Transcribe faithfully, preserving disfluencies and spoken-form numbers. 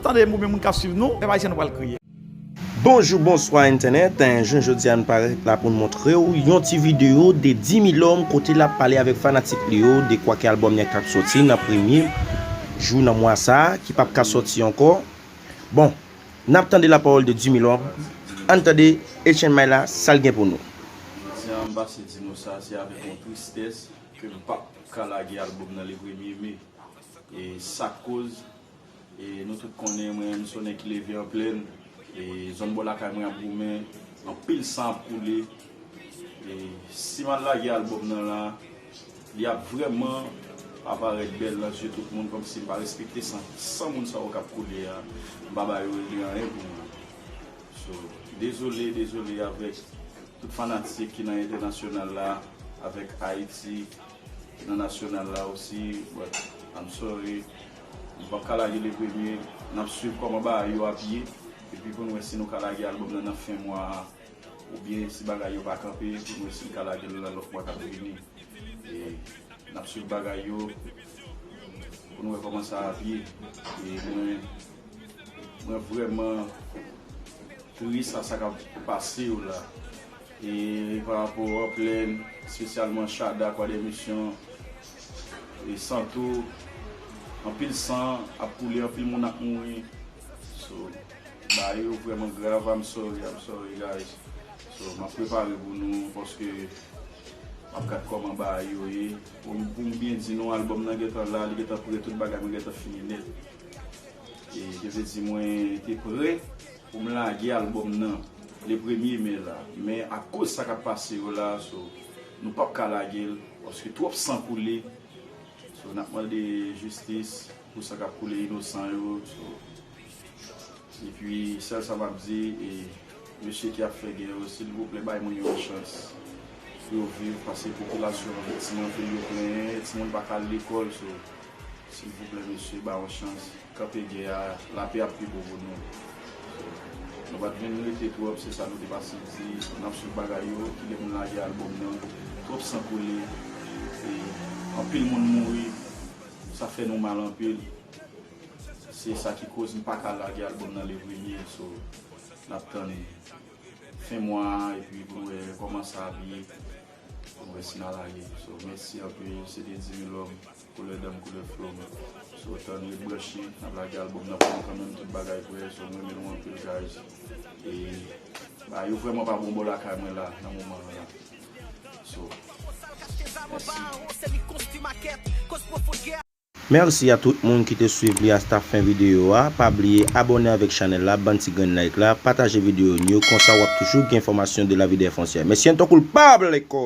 Tande m oubyen moun k ap swiv nou, pèp ayisyen nou pral kriye. Bonjou, bonswa entènèt. Jounen jodi a nou parèt la pou n montre w yon ti videyo de Dimilòm kote l ap pale avèk fanatik li yo de kwake albòm li a k ap sòti nan premye jou nan mwa sa a ki p ap ka sòti ankò. Bon, n ap tande lapawòl de Dimilòm. Ann tande Etienne Maila sa l gen pou nou. Jodi a m pase di nou sa, se avèk yon tristès ke m p ap ka lage albòm nan le premye me. E sa k koz, e nou tout konnen mwen menm se yon nèg ki leve an plèn. E zòn bò lakay mwen ap goumen, anpil san ap koule. E si m al lage albòm nan la, li ap vrèman pa parèt bèl nan zye tout moun, kòmsi m pa respekte san, san moun sa yo k ap koule a, m pa ba yo rele anyen pou mwen. So, dezole, dezole avèk tout fanatik ki nan entènasyonal la, avèk Ayiti, ki nan nasyonal la osi, but I'm sorry. Nou p ap ka lage le premye, n ap swiv kòman bagay yo ap ye, epi pou n wè si nou ka lage albòm nan nan fen mwa a, oubyen si bagay yo pa kanpe, pou n wè si n ka lage l nan lòt mwa k ap vini. E n ap swiv bagay yo, pou n wè kòman sa ap ye. E mwen, mwen vrèman tris a sa k ap pase yo la. E pa rapò an plèn, espesyalman Chada, Kwa de Misyon, e Santo, anpil san ap koule, anpil moun ap mouri. So, bagay yo vrèman grav, I'm sorry, I'm sorry guys. So, m ap prepare pou nou, paske m ap gad kòman bagay yo ye. Pou m, pou m byen di nou, albòm nan gentan la, li gentan pre, tout bagay mwen gentan fini nèt. E, te vle di mwen te pre pou m lage albòm nan le premye me la. Men akoz sa k ap pase yo la, so, nou p ap ka lage l, paske twòp san koule. So, n ap mande jistis pou sa k ap koule inosan yo. So, epi, sèl sa m ap di, e, mesye ki ap fè gè yo, silvouplè, bay moun yo yon chans pou yo viv, paske popilasyon an viktim anpil, yo plenyen, timoun pa ka al lekòl, so, silvouplè, mesye, ba yon chans. Kanpe gè a, lapè ap pi bon pou nou. Nou pa t vin rete twòp, se sa nou te pase di. N ap swiv bagay yo, kilè pou n lage albòm nan. Twòp san koule, e anpil moun mouri, sa fè nou mal anpil. Se sa ki koz m pa ka lage albòm nan le premye, so, n ap tann fen mwa a, epi pou n wè kòman sa ap ye. Mwen si n a lage. So, mèsi anpil. Se te Dimilòm, koulè danm, koulè flo m. So, tann, ret branche. N ap lage albòm nan pou nou kanmenm, tout bagay prè. So, mwen renmen nou anpil, guys. E, bagay yo vrèman pa bon bò lakay mwen la, nan moman an la. So, mèsi. Mèsi a tout moun ki te swiv li asta fen videyo a. Pa bliye abòne avèk chanèl la, bann ti grenn like la, pataje videyo nou yo, konsa w ap toujou gen enfòmasyon de la vie des frontières. Mèsi, en ton cool, pa bleko!